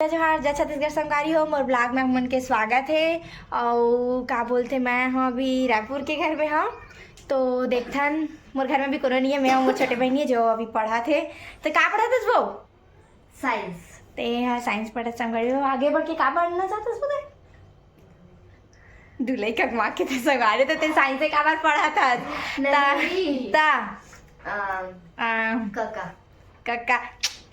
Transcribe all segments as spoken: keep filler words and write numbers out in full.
जय जोहार, जय छत्तीसगढ़ संगवारी हो। मोर vlog में आप मन के स्वागत हे। अउ का बोलथे, मैं हूँ अभी रायपुर के घर में हूँ, तो देखथन, मोर घर में भी कोनो नहीं है, मैं हूँ मोर छोटे बहिनी है जो अभी पढ़त हे। तो का पढ़त हस वो? साइंस। ते हाँ, साइंस पढ़त संगवारी हो। आगे बढ़ के का बनना चाहत हस वो? दुलई ककमा के ते संगवारी, तो ते साइंस से काबर पढ़त हस? ता, नहीं। ता, आ, आ, कका। कका।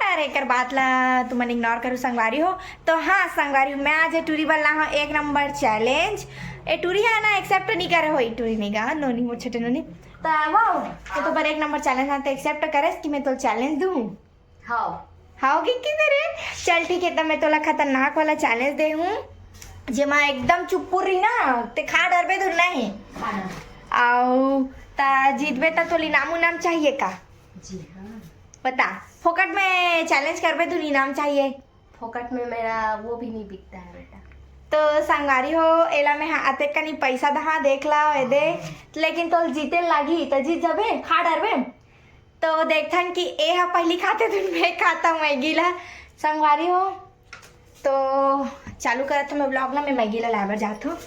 अरे, एकर बात ला तुमन इग्नोर करू संगवारी हो। तो हाँ संगवारी हो, मैं आज ए टूरी बर लाहूँ एक नंबर चैलेंज। ए टूरी है ना, एक्सेप्ट नहीं करे होई, टूरी नहीं गा, नोनी, मोर छोटे नोनी। तो वो, ये तो बर एक नंबर चैलेंज है, तो एक्सेप्ट करे कि मैं तो चैलेंज दूँ। हाँ। हाँ, कि, कि दे रे? चल ठीक है, तब मैं तोला खतरनाक वाला चैलेंज दे हूँ, जेमा एकदम चुप्पुर रही ना, ते खा डरबे तू नहीं। हाँ। अउ ता जीतबे ता तोला इनाम उनाम चाहिए का? जी हाँ। बता, फोकट में चैलेंज करबे तू, इनाम चाहिए? फोकट में मेरा वो भी नहीं बिकता है बेटा। तो संगवारी हो, एला मैं हा अतेक कनी पैसा दहा, देख ला ए दे, लेकिन तोल जीते लागी, तो जीत जाबे, खा डरबे। तो देखथन कि ए हा पहली खाथे, धुन मैं खाता मैगी ला। संगवारी हो, तो चालू करत हूँ मैं vlog ला। मैं मैगी ला लाए बर जात हूँ,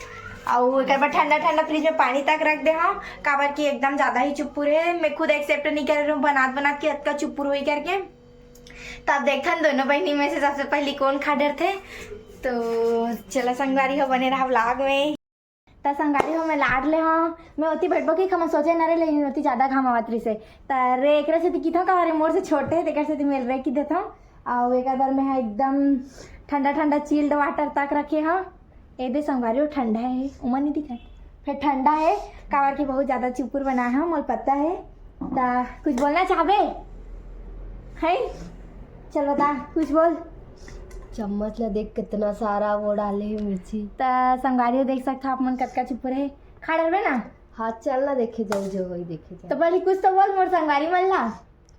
अउ एकर बर ठंडा ठंडा फ्रिज में पानी तक रख दे हूँ, काबर कि एकदम ज़्यादा ही चुप्पुर है। मैं खुद एक्सेप्ट नहीं कर रही हूँ बनात बनात के अतका चुप्पुर होई करके। तो अब देखथन दोनों बहिनी में से सबसे पहली कौन खा डरथे। तो चला संगवारी हो, बने रहा vlog में। त संगवारी हो, मैं लाड ले हूँ, मैं ओती बैठबो कि खमा सोचे न रे, लेकिन ओती ज़्यादा घाम आवत रहिसे। त रे एकरे सेती किथों का रे मोर से छोटे हे, तेकर सेती मेल रे कि देथों। अउ एकर बर मैं हा एकदम ठंडा ठंडा चिल्ड वाटर तक रखे हूँ। ए दे संगवारी हो, ठंडा है, उमन नहीं दिखा, फिर ठंडा है, काबर कि बहुत ज़्यादा चुपुर बनाए हूँ, मोल पता है। त कुछ बोलना चाहबे? है, चल बता, कुछ बोल। चम्मच ला देख, कितना सारा वो डाले है मिर्ची। त संगवारी हो, देख सकत हो आप मन, कतका चुपुर है। खा डरबे ना? हाँ, चल ना, देखे जाओ, जो वही देखे जाओ। तो पहले कुछ तो बोल मोर संगवारी मन ला।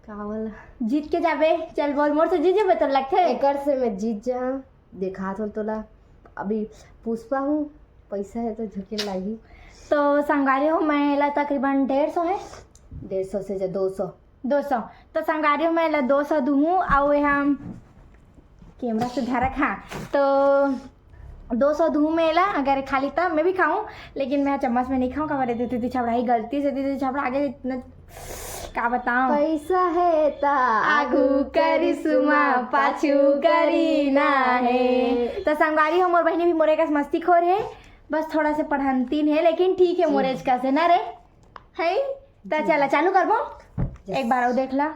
का बोला? जीत के जाबे, चल बोल, मोर से जीत जाबे तो लगथे। एकर से मैं जीत जा, देखा तो तोला, अभी पुष्पा हूँ, पैसा है तो झुके लागी। तो संगवारी हो, मैं ला तकरीबन डेढ़ सौ है। डेढ़ सौ से जा दो सौ। दो सौ। तो संगवारी हो, मैं ला दो सौ दूहूँ, अउ ये हम कैमरा से धरक, हाँ, तो दो सौ दूहूँ मैं ला, अगर खाली तब मैं भी खाऊँ, लेकिन मैं चम्मच में नहीं खाऊँ, काबर दीदी छबड़ा ही गलती से, दीदी छबड़ा आगे इतना का बताऊँ। पैसा है ता आगू करिश्मा, पाछू करी ना है। तो संगवारी हो, मोर बहिनी भी मोरे कस मस्ती खोर है, बस थोड़ा से पढ़ंतीन है, लेकिन ठीक है, मोरे कस है ना रे, है। त चला चालू करबो। एक बार अउ देख ला।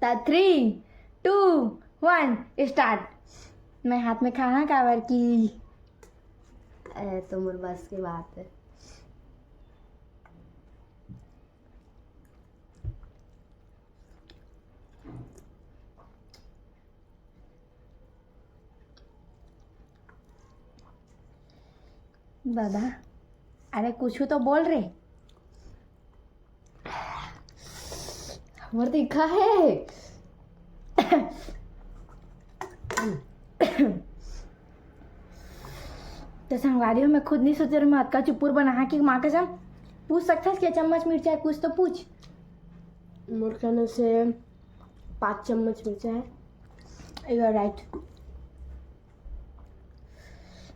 त थ्री, टू, वन, स्टार्ट। मैं हाथ में खाहा, काबर की ए तो मोर बस के बात है। दादा, अरे कुछ तो बोल रे। हमर दिखा है। तो संगवारी हो, मैं खुद नहीं सोच रही, मैं अतका चुपुर बना कि माँ कसम। पूछ सकता है क्या चम्मच मिर्चा है, कुछ तो पूछ। मोर कहने से पाँच चम्मच मिर्चा है। You are right.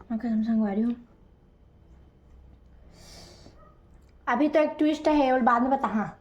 माँ कसम संगवारी हो, अभी तो एक ट्विस्ट है, वो बाद में बता। हाँ,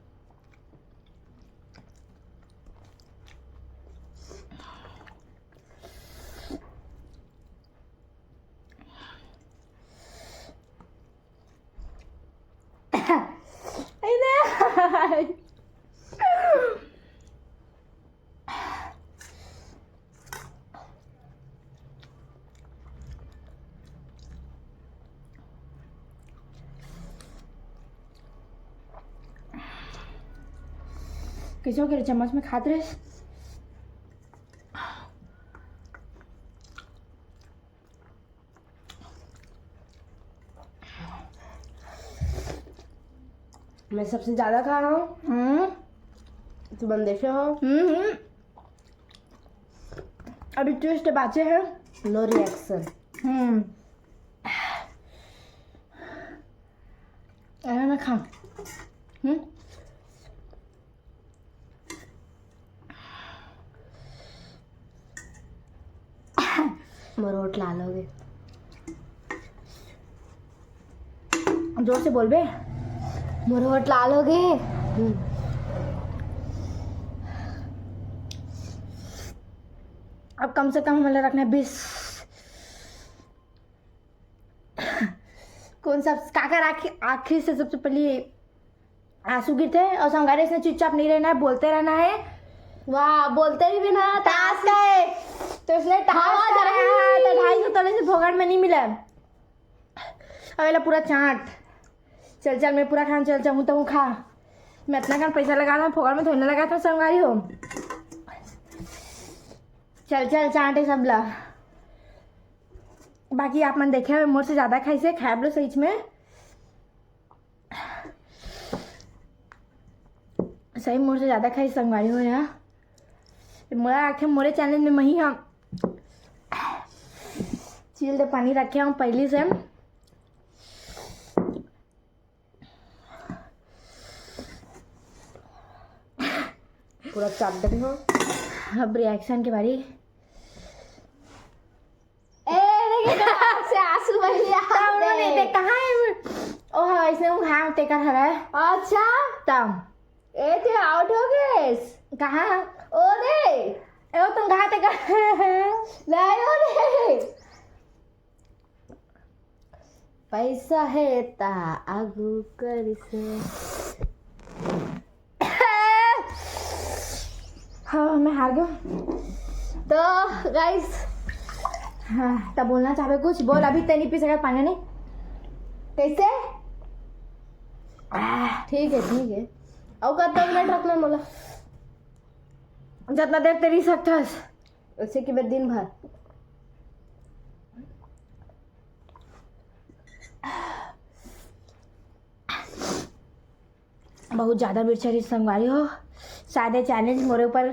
कैसे हो गया चम्मच में खात रहे? मैं सबसे ज्यादा खा रहा हूँ। हम्म। तुम देखे हो? हम्म, हम्म। अभी ट्विस्ट बाचे है। नो रिएक्शन। हम्म। अरे मैं खा। हम्म। मोर होठ लाल हो गे। जोर से बोलबे। मोर होठ लाल हो गे। अब कम से कम हमला रखना है बीस। कौन सा, काकर आँखी, आँखी से सबसे पहले आंसू गिरते हैं और संगवारी इसने चुपचाप नहीं रहना है, बोलते रहना है। वाह, बोलते ही बिना ताश का है। तो इसने ताश का है, तो ढाई सौ तले से फोकट में नहीं मिला। अब एला पूरा चाट। चल चल, मैं पूरा खान चल चाहूँ तो खा। मैं इतना कन पैसा लगा था, फोकट में थोड़ी ना लगा था संगवारी हो। चल चल, चाट है सबला। बाकी आप मन देखे हुए मोर से ज्यादा खाइसे, खाए लो सही में। सही मोर से ज्यादा खाई संगवारी हो यार। मोला आखे मोरे चैनल में मही हम चील दे पानी रखे हम पहली से। पूरा चाट दे हो। अब रिएक्शन के बारी। ए, देखिए, कहाँ से आंसू बह रहा है। उन्होंने देख, कहाँ है? ओ हाँ, इसने वो हाँ तेकर हरा है। अच्छा। तब। ए, ते आउट हो गए। कहाँ? ओ रे। ए, वो तुम कहाँ तेकर? नहीं, ओ रे। पैसा है ता आगू करिसे। हाँ, मैं हार गया। तो गाइस, हाँ, तब बोलना चाहबे कुछ? बोल, अभी ते नहीं पी सकत पानी नहीं। कैसे? आह। ठीक है, ठीक है। और कब तक मिनट रखना मोला? जितना देर तेरी सकता है। ऐसे कि मैं दिन भर। बहुत ज्यादा मिर्चा रही संगवारी हो। शायद ये चैलेंज मोरे ऊपर,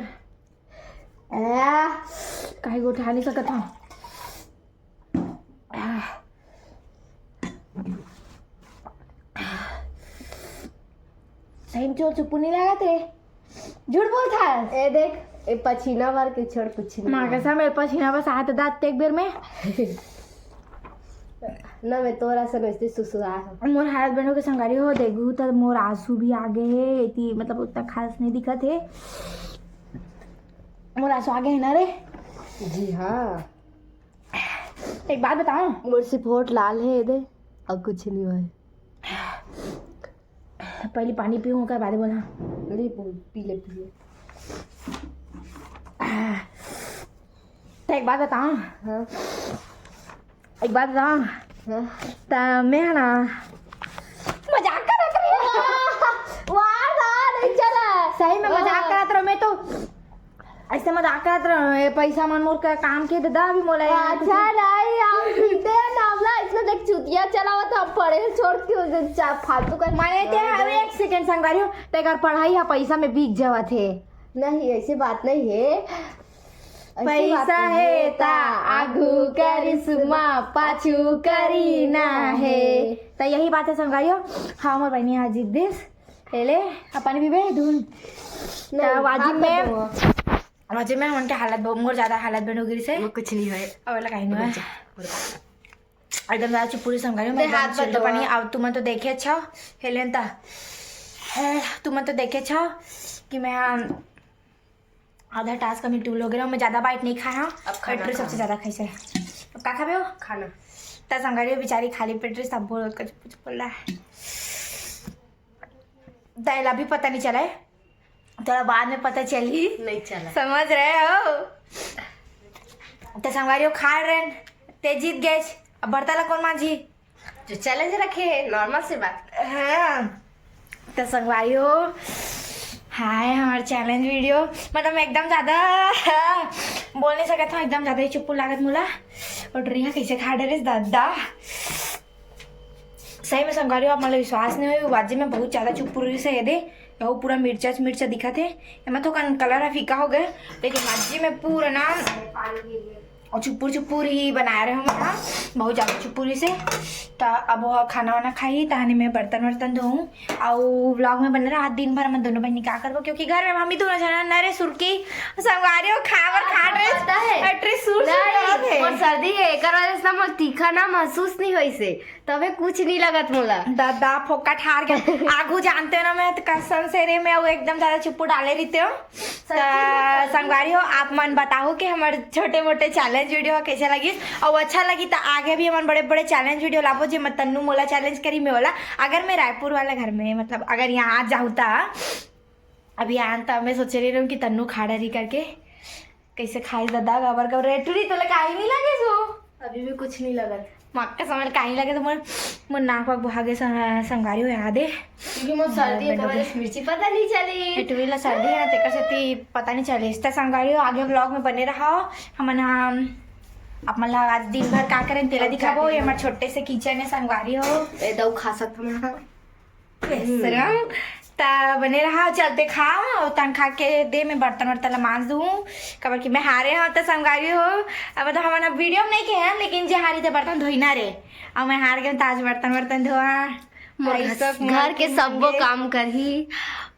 आ, काहे को उठा नहीं सकत हूँ। आ, सही में चोर चुप्पू नहीं लगा थे। झूठ बोलता है। ए देख, ए पछीना मार के छोड़ कुछ नहीं। माँ कसम, ए पछीना बस हाथ दांत एक बेर में। ना, मैं तोरा से वैसे सुसुरा हूँ। मोर हालत बनो के संगारी हो, देखू त मोर आंसू भी आ गए हे। एती मतलब उतना खास नहीं दिखत हे। मोर आंसू आ गए हे ना रे। जी हाँ। एक बात बताऊं? मोर सिर्फ होठ लाल है, ए दे, और कुछ नहीं हुआ है। पहले पानी पीऊँ, ओकर बादे बोला। ले, पी ले, पी ले। तो एक बात बताऊं? हाँ। एक बात बताऊं? हाँ। त मैं है ना, मजाक करत रही। वाह, वाह, नहीं चला। सही में मजाक करत रहो, मैं तो ऐसे मजाक करत रहो, ये पैसा मन मोर का काम के दे दा अभी मोला। अच्छा, नहीं, हम पीते हैं ना, हमला इसमें देख चुतिया चलावत, हम पढ़े छोड़ के उधर चा-, फालतू का माने ते हर एक सेकंड संगवारी हो, तेकर पढ़ाई हा पैसा में बिक जावत हे। नहीं, ऐसी बात नहीं है। ऐसी बात पैसा नहीं है। ता आगू करिश्मा, पाछू करीना है। त यही बात है संगवारी हो। हाँ, मोर बहनी आज जीत दिस। ले ले, अब पानी पीबे, धुन। नहीं, त वाजिब हाथ में, मत धोआ। वाजिब में हमन के हालत बहु-, मोर ज्यादा हालत बन हो गिरिस हे। वो कुछ नहीं होए। अब वाला काहे नहीं होए। रुक जा, रुक जा। एकदम ज्यादा चुप पूरी संगवारी, मैं ते एकदम हाथ मत चिल्ला धोआ। पानी। अब तुमन तो देखे छो, हेलेन ता, हे, तुमन तो देखे छो कि मैं, हाँ, आधा टास्क में टूल हो गया, मैं ज्यादा बाइट नहीं खाया। अब खाना बैटरी खा। सबसे ज्यादा खाई से। अब का खाबे हो? खाना। त संगवारी बेचारी खाली पेट रही, सब बोल, कुछ, कुछ बोल रहा है। तैला भी पता नहीं चला है, तोला बाद में पता चली। नहीं चला। समझ रहे हो? तो संगवारी हो खा रहे हैं, ते जीत गए। अब बर्तन ला कौन मांजी? जो चैलेंज रखे है, नॉर्मल सी बात। हाँ। तो संगवारी हो, हाय हमारे चैलेंज वीडियो, मतलब मैं एकदम ज्यादा बोल नहीं सकता हूँ, एकदम ज्यादा ही चुप्पू लागत मोला। और रिया कैसे खा डरे दादा। सही में संगवारी हो, आप मतलब विश्वास नहीं हुई, वाजी में बहुत ज्यादा चुप्पू रही से दे, यहू पूरा मिर्चा मिर्चा दिखत हे। एमा तो कन-, कलर ह फीका हो गए, लेकिन वाजी में पूरा ना और चुप्पुर चुप्पुर ही बनाए रहे हम ना, बहुत ज्यादा चुप्पुर ही से। त अब वो खाना वाना खाई, तहनी में बर्तन वर्तन धोऊं, और व्लॉग में बने रहा दिन भर। हम दोनों बहनी का करबो, क्योंकि घर में हम ही दोनों जना नरे सुरकी संगवारी हो खावर खा रहे पता है? अटरी सुर सुर नहीं। करत हे। सर्दी है, एकर वजह से ना मोर तीखा ना महसूस नहीं होइस हे, तभे कुछ नहीं लगत मोला। दादा फोकट हार गया। आगू जानते हो ना, मैं तो कसम से रे, मैं वो एकदम ज्यादा चुप्पू डाले रहते हो। त संगवारी हो, आप मन बताओ कि हमारे छोटे मोटे चैलेंज वीडियो कैसे लगिस, और अच्छा लगी तो आगे भी हमन बड़े बड़े चैलेंज वीडियो लाबो, जे मैं तन्नू मोला चैलेंज करी, मैं वाला। अगर मैं रायपुर वाला घर में, मतलब अगर यहाँ आ जाऊँ ता, अभी आन ता मैं सोचे रही रहूँ कि तन्नू खा डरी करके, कैसे खाई दादा, गबर गबर रे टूरी, तोला काहे नहीं लगे सो? अभी भी कुछ नहीं लगत। मक्का समझ काहे नहीं लगे तो मोर, मोर नाक वाक बुहा गए स-, संगवारी हो याद है। क्योंकि मोर सर्दी है, हाँ, तो बस मिर्ची पता नहीं चली। ए टूरी ला सर्दी है ना, तेकर सेती पता नहीं चले। इस तरह संगवारी हो, आगे व्लॉग में बने रहा। हमन हम आप मन ला आज दिन भर का करें, तेला दिखाबो। ये हमारे छोटे से किचन है संगवारी हो। ए दऊ खा सकत हमन। बेशरम। त बने रहा, चलते खा, और तन खा के दे, मैं बर्तन वर्तन ला मांज दूँ, काबर कि मैं हारे हूँ त संगवारी हो। अब मतलब हमन अब वीडियो में नहीं कहे हैं, लेकिन जे हारी ते बर्तन धोई ना रे, और मैं हार गए त आज बर्तन वर्तन धोआ। मोर भाई घर, सब घर के मोर सब्बो के काम करही,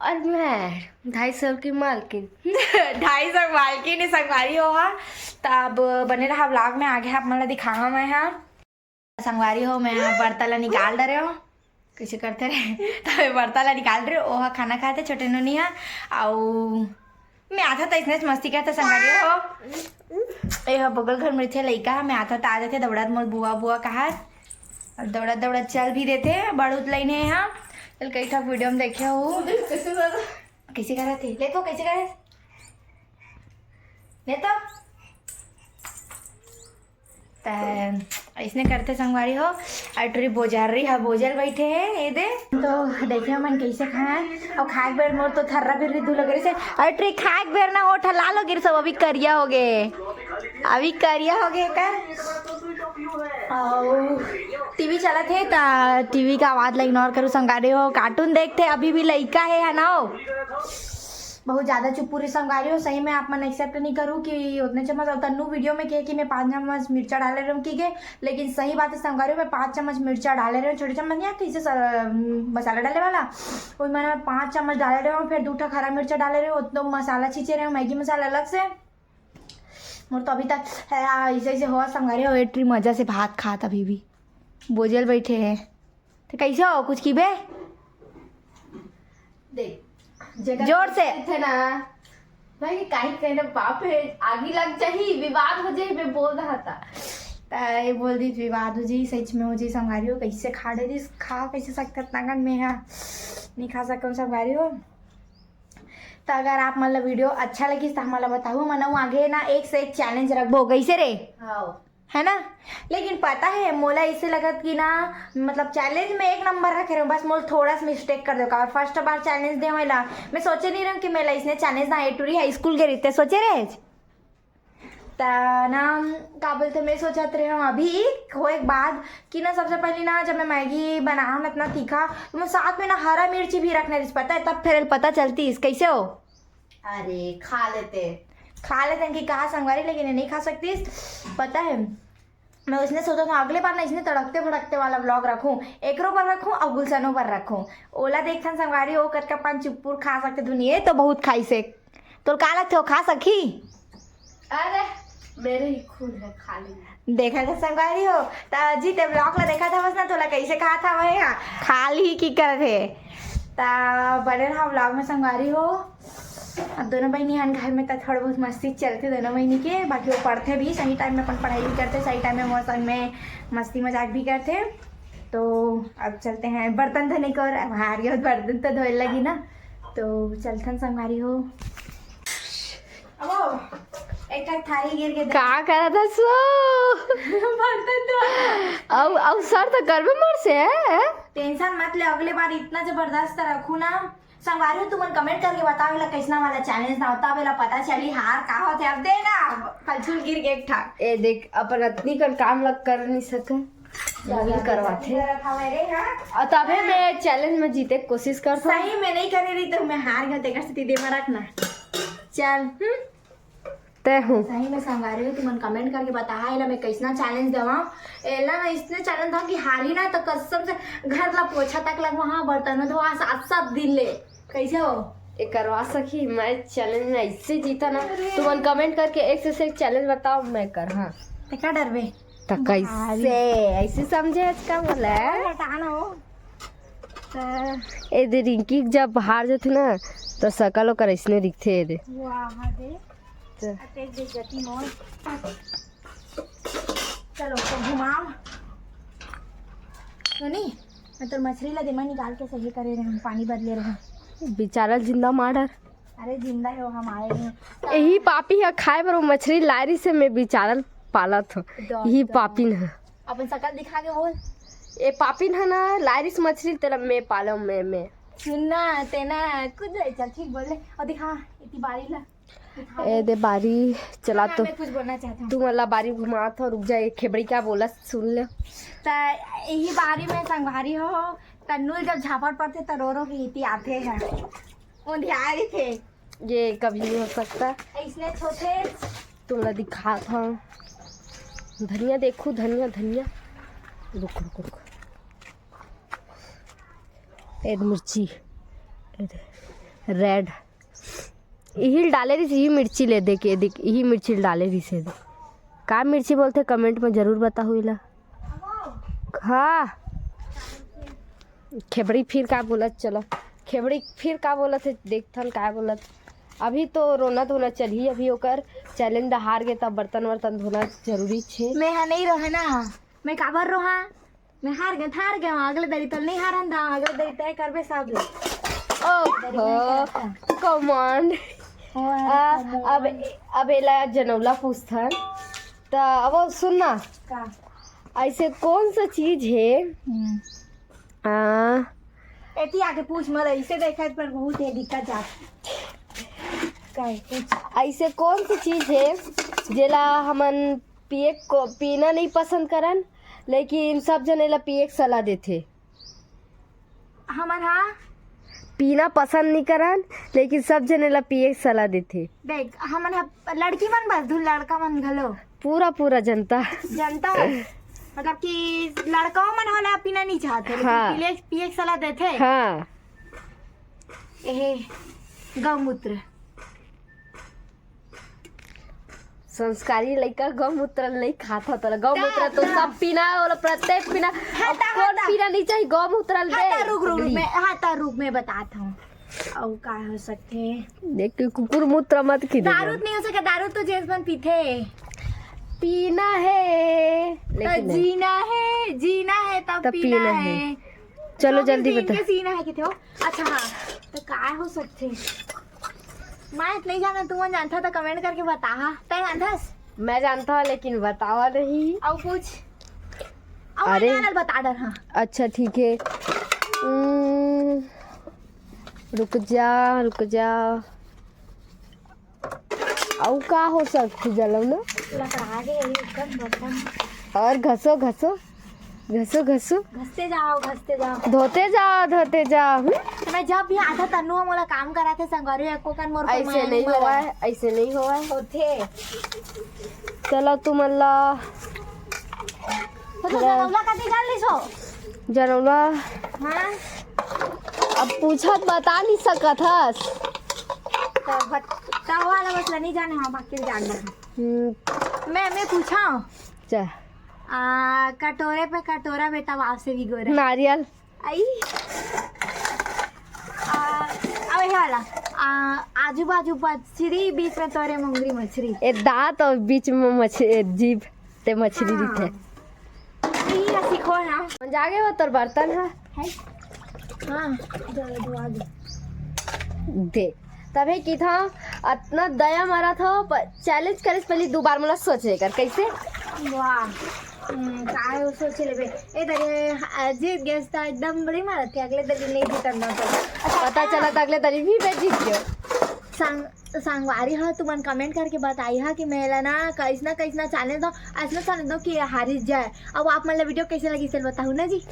और मैं ढाई सौ की मालकिन। ढाई सौ मालकिन है संगवारी हो हा। त अब बने रहा व्लॉग में, आगे आप मन ला दिखाऊंगा मैं हा। संगवारी हो, मैं हा बर्तन ला निकाल डरे हूँ। कैसे करते रहे? त मैं बर्तन ला निकाल रहे, ओहा खाना खाते छोटे नोनी हा, अउ मैं आथा त इसने मस्ती करते संगवारी हो। ए हा बगल घर में थे लइका, मैं आथा त आ जाते दौड़त मोर बुआ बुआ कहा, और दौड़त दौड़त चल भी देते, बड़ूत लाइन है यहाँ। चल कई ठा वीडियो में देखे हो। कैसे करत थे? ले तो कैसे करे? ले तो। त अइसने करथे संगवारी हो। अउ टूरी बोजर रही हा, बोजल बैठे है, ये दे। तो देखे हमन कैसे खाए, अउ खाए के बेर मोर तो थर्रा बिर्री दू लगे रहिसे। अउ टूरी खाए के बेर ना ओठ लाल हो गिर सब, अभी करिया हो गए, अभी करिया हो गए कर। अउ टीवी चलत हे त टीवी का आवाज ला इग्नोर करू संगवारी हो, कार्टून देखथे, अभी भी लइका हे, है ना हो? बहुत ज्यादा चुप पूरी संगवारी हो, सही में आप मन एक्सेप्ट नहीं करू कि उतने चम्मच। और तन्नू वीडियो में कहे कि मैं पाँच चम्मच मिर्चा डाले रहूँ की के, लेकिन सही बात है संगवारी हो, मैं पाँच चम्मच मिर्चा डाले रहूँ, छोटे चम्मच नहीं आते इसे स-, मसाला डाले वाला, वो मैंने पाँच चम्मच डाले रहूँ, फिर दू ठा हरा मिर्चा डाले रहूँ, उतना मसाला छींचे रहूँ, मैगी मसाला अलग से। मोर तो अभी तक है, आ, ऐसे ऐसे हो संगवारी हो, एटरी मजा से भात खात अभी भी बोजल बैठे हैं। तो कैसे हो, कुछ की बे? देख, जेकर जोर से। थे ना, भाई, काहे कहना, बाप रे, आगी लग जाही, विवाद हो जाही, मैं बोल रहा था। त ये बोल दी, विवाद हो जाही, सच में हो जाही, संगवारी हो, कैसे खा डरिस, खा कैसे सकते इतना कन में, हाँ, नहीं खा सकूँ, संगवारी हो। त अगर आप मन ला वीडियो अच्छा लगिस, त हमन ला बताहू, हमन अउ आगे ना एक से एक चैलेंज रखबो, कैसे रे? हाँ। है ना? लेकिन पता है, मोला इसे लगत कि ना, मतलब, चैलेंज में एक नंबर रखे रहूं, बस मोला थोड़ा सा मिस्टेक कर दो। और फर्स्ट बार चैलेंज दे, मोला, मैं सोचे नहीं रहूं कि मैं इसने चैलेंज ना, ए टूरी हाई स्कूल के रीते सोचे रहे। त ना, का बोलते, मैं सोचत रहे हूँ अभी होए के बाद कि ना, सबसे पहले ना, जब मैं मैगी बनाऊँ ना इतना तीखा, तो मैं साथ में ना हरा मिर्ची भी रखने रहिस, पता है, तब फिर पता चलती इस कैसे हो। अरे, खा लेते। खा लेते कि कहा संगवारी, लेकिन ये नहीं खा सकती। पता है, मैं उसने सोचा था अगले बार ना इसने तड़कते भड़कते वाला व्लॉग रखूं, एकरो पर रखूं और गुलशनो पर रखूं। ओला देखथन संगवारी, वो कतका पान चुप्पुर खा सकते दुनिया, ये तो बहुत खाई से। तोर का लगथे, वो खा सकही? अरे, मेरे ही खून है, खा लेंगे। देखा था संगवारी हो, त जी ते व्लॉग ला देखा था बस ना, तोला कैसे कहा था वही, हाँ, खा ली की करत हे। त बने रहा व्लॉग में संगवारी हो। अब दोनों बहनी हन घर में त थोड़ा बहुत मस्ती चलते दोनों बहनी के, बाकी वो पढ़ते भी सही टाइम में, अपन पढ़ाई भी करते सही टाइम में, मौसम में मस्ती मजाक भी करते। तो अब चलते हैं बर्तन धोने को, और अब हार गया बर्तन तो धोए लगी ना, तो चलथन संगवारी हो। अब एक ठक थारी गिर के का करत हस वो? बर्तन धो। अउ, अउ सर त करबे मोर से, हैं? टेंशन मत ले, अगले बार इतना जबरदस्त रखू ना। संगवारी हो, तुमन कमेंट करके बताओ, एला कैसना वाला चैलेंज ना होता, अब एला पता चली हार का होथे। अब दे ना, फलचूल गिर के एक ठक। ए देख, अपन अतनी कन काम ल कर नहीं सके। करवाथे। करत हवय रे, हाँ? अउ तभे मैं चैलेंज में जीते के कोशिश करथों। सही में नहीं करे रही तो मैं हार गया, तेकर सेती दे में रख ना। चल, हम्म? तय हूँ। सही में संगवारी हो, तुमन कमेंट करके बताहा, एला मैं कैसना चैलेंज देवा। एला मैं इसने चैलेंज देवा कि हारी ना तो कसम से घर ला पोछा तक लगवा, हाँ, बर्तन में धोवा, सात सात दिन ले। कैसे हो? ए करवा सखी, मैं चैलेंज में ऐसे जीता ना। अरे। तुमन कमेंट करके एक से एक चैलेंज बताओ, मैं कर, हाँ। ते का डरबे? त कैसे ऐसे समझे आज का बोला? हटा ना हो। त ए दे रिंकी जब हार जाथे ना, त सकल ओकर ऐसने दिखथे ए दे। वाह दे। त- अते बेइज्जती मोर। चलो तो घुमाओ। सुनी, मैं तो मछली ला दिमाग निकाल के सही करे रहे हूँ, पानी बदले रहे हूँ। बेचारा जिंदा मार डर। अरे जिंदा हो हम आए हैं। यही पापी ह खाए बर वो मछली लाए रहिस हे, मैं बेचारा ल पालत हूँ। दो- यही दो। पापिन ह। अपन सकल दिखा के बोल। ए पापिन ह ना लाए रहिस मछली, तेला मैं पालम, मैं मैं। सुन ना, ते ना कुछ ले चल, ठीक बोल ले। और दिखा इतनी बारी ला। दिखा ए दे बारी चला तो। मैं कुछ बोलना चाहता हूँ। तू मला बारी घुमात हो, रुक जा, ये खेबड़ी का बोला सुन ले। त यही बारी में संगवारी हो, तन्नू ल जब झापड़ पड़थे त रो रो के इति आथे है। उंधिया रहिथे। ये कभी नहीं हो सकता। इसने छोटे तुमला दिखात हूँ। धनिया देखू, धनिया, धनिया। रुक, रुक, रुक। ए दे मिर्ची। ए दे। रेड। इही ल डाले रहिस, इही मिर्ची ले दे के, देख, इही मिर्ची ल डाले रहिस हे दे। का मिर्ची बोलथे, कमेंट में जरूर बताहू एला। हाँ। खेबड़ी फिर का बोलत, चलो। खेबड़ी फिर का बोलत हे, देखथन का बोलत। अभी तो रोना धोना चलही, अभी ओकर चैलेंज हार गे, तब बर्तन वर्तन धोना जरूरी छे। मैं हा नहीं रोहा ना, मैं काबर रोहा? मैं हार गए, हार गए, अगले दरी तो नहीं हारन था, अगले दरी तय करबे सब ले। ओहो, कमांड। और आ, अब अब एला जनौला पूछथन। त अब सुन ना, का? ऐसे कौन सा चीज है? हम्म। आ, एती आके पूछ, मला इसे देखा पर बहुत है दिक्कत जात। का है? पूछ। ऐसे कौन सी चीज है जेला हमन पिए को पीना नहीं पसंद करन, लेकिन सब जने ला पिए के सलाह देथे? हमन हा पीना पसंद नहीं करन, लेकिन सब जने ला पिए के सलाह देथे। देख, हमन हा लड़की मन बस, धुन लड़का मन घलो, पूरा पूरा जनता। जनता हो, मतलब कि लड़काओं मन होला पीना नहीं चाहते, लेकिन हाँ। पिए, पिए के सलाह देथे। हाँ, एहे गौमूत्र। संस्कारी लइका गौमूत्र नहीं खाता, तोला गौमूत्र तो सब पीना है, ओला प्रत्येक पीना। अब कौन पीना नहीं चाहिए गौमूत्र? हाँ, ता रुक, रुक, रुक, मैं, हाँ, ता रुक, मैं बताता हूँ। और का हो सकते हैं? देख के कुकुर मूत्र मत खींचे। दारू नहीं हो सके, दारू तो जेंट्स मन पीथे। पीना है, तो लेकिन नहीं। जीना है, जीना है तब तब पीना पीना है। है। चलो तो जल्दी फिर बता। इनके सीना है कि थे हो? अच्छा हाँ, तो काय हो सकते? मैं नहीं जाना, तू मन जानता तो कमेंट करके बता। हाँ, तय जानथस? मैं जानता हूँ, लेकिन बतावा नहीं। आओ पूछ। आओ अरे। अरे बता डर। हाँ, अच्छा ठीक है। हम्म, रुक जा, रुक जा। अउ का हो सकथे जलम ना? लकड़ा गए एकदम बर्तन। और घसो घसो घसो घसो। घसते जाओ, घसते जाओ। धोते जाओ, धोते जाओ। हम्म? तो मैं जब भी आधा तन्नू मोला काम करा थे संगवारी, एको कन मोर को ऐसे माया नहीं पड़ा। होवा है, ऐसे नहीं होवा है। होथे। चलो तुमन ला तो तू जनौला कथी कर ली सो? जनौला हाँ। अब पूछत बता नहीं सकत हस। तो बत-, तो वाला मसला नहीं जाने, हाँ, बाकी जान ले। हम्म, मैं, मैं पूछा हूँ। चा आ, कटोरे पे कटोरा बेटा, वाव से भी गोरा। नारियल। आई। आ, अब ये वाला। आ, आजू बाजू पछरी, बीच में तोरे मुंगरी मछरी। ए दांत और बीच में मछ ए, जीभ ते मछली हाँ। दिखे। यही है, सीखो ना। जागे वो तोर बर्तन है। है? हाँ, दो, दो आगे। दे तभी की था, इतना दया मारा था, पर चैलेंज करे से पहले दो बार मोला सोचे कर कैसे। वाह। हम्म, काय हो सोचे लेबे। ए दरे, आ, जीत गैस ता एकदम बड़ी मारत थे, अगले दिन नहीं जीतन ना तो। पता चला था अगले दिन भी मैं जीत गयो। संग संगवारी हो, तुमन कमेंट करके बताई हा कि मेला ना कैसना कैसना चैलेंज दो, ऐसना चैलेंज दो कि हारी जाए। अब आप मन ला वीडियो कैसे लगी, चल बताहू ना जी।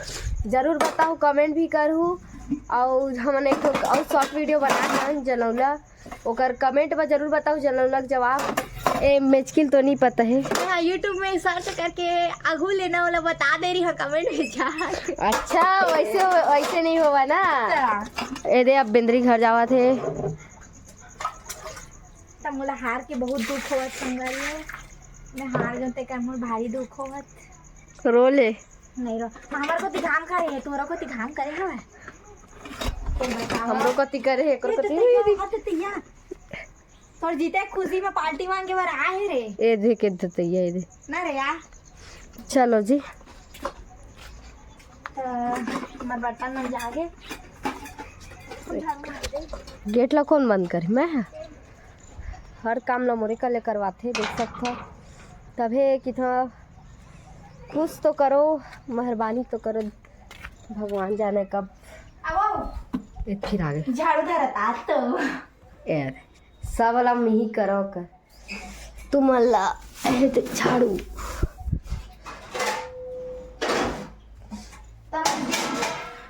जरूर बताओ, कमेंट भी करू। और हमन एक ठो और शॉर्ट वीडियो बना हन जनौला, ओकर कमेंट में जरूर बताओ जनौला के जवाब। ए मेचकिल तो नहीं पता है। हाँ, YouTube में सर्च करके आगू लेना वाला बता दे रही हूँ कमेंट में जा। अच्छा, वैसे वैसे नहीं होगा ना। ए दे अब बेंदरी घर जावा थे। तब मोला हार के बहुत दुख होवत संगवारी हो। मैं हार गए, तेकर मोर भारी दुख होवत। रो ले। नहीं रो, हमर कोती घाम करे हे, तोरा कोती घाम करे हवय? तो बताओ। हमरो कोती करे हे, एकर ये कोती। तो तैयार, हाँ, तो तैयार। तोर जीते खुशी में पार्टी मांगे बर आए हे रे। ए देख, ए दे तैयार, ए दे। ना रे यार। चलो जी। तो हमर बर्तन मन जागे। गेट ला कौन बंद करे? मैं। हर काम ला मोरे कले करवाथे, देख सकथव। तभे कितना कुछ तो करो, मेहरबानी तो करो, भगवान जाने कब। आओ। ए, फिर आ गए। झाड़ू धरत आ तो। ए, सब वाला मिही करो कर। तुमन ला, ए, ते झाड़ू।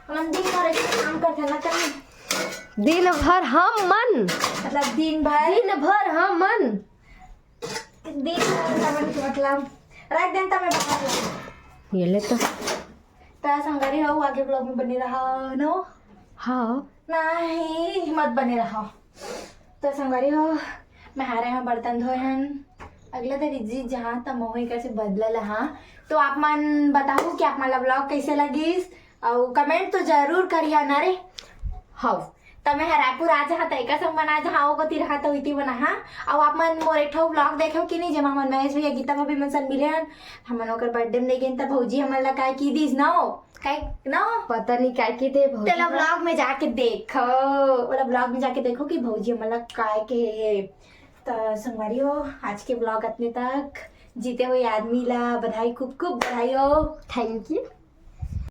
हमन दिन भर ऐसे काम करथे ना, तब दिन भर हम मन। मतलब दिन भर। दिन भर हम मन। दिन भर हमन के मतलब रख देन, तब मैं बाहर ला। ये ले तो। त संगवारी हो, आगे vlog में बने रहा, नो? हाँ। नहीं, मत बने रहा। तो संगवारी हो, मैं हारे हाँ बर्तन धोए हन। अगला दरी जी जहाँ त मोहई कर से बदला ला, हाँ। तो आप मन बताओ कि आप मन ला vlog कैसे लगिस, अउ comment तो जरूर करिया ना रे। हाँ। त मैं ह रायपुर आ जहाँ त एकर संग बना जहाँ, ओ कोती रहा त उइती बना, हाँ। अउ आप मन मोर एक ठो vlog देखेव कि नहीं, जेमा हमन महेश भैया, गीता भाभी मन संग मिले हन। हमन ओकर birthday में नहीं गेन त भौजी हमन ला काय की दीस ना, ओ काय ना। पता नहीं काय की दे भौजी तेला ला। Vlog में जाके देखो, वाला vlog में जाके देखो कि भौजी हमन ला काय के हे। त संगवारी हो, आज के vlog अतने तक। जीते हुए आदमी ला बधाई, खूब खूब बधाई हो। Thank you।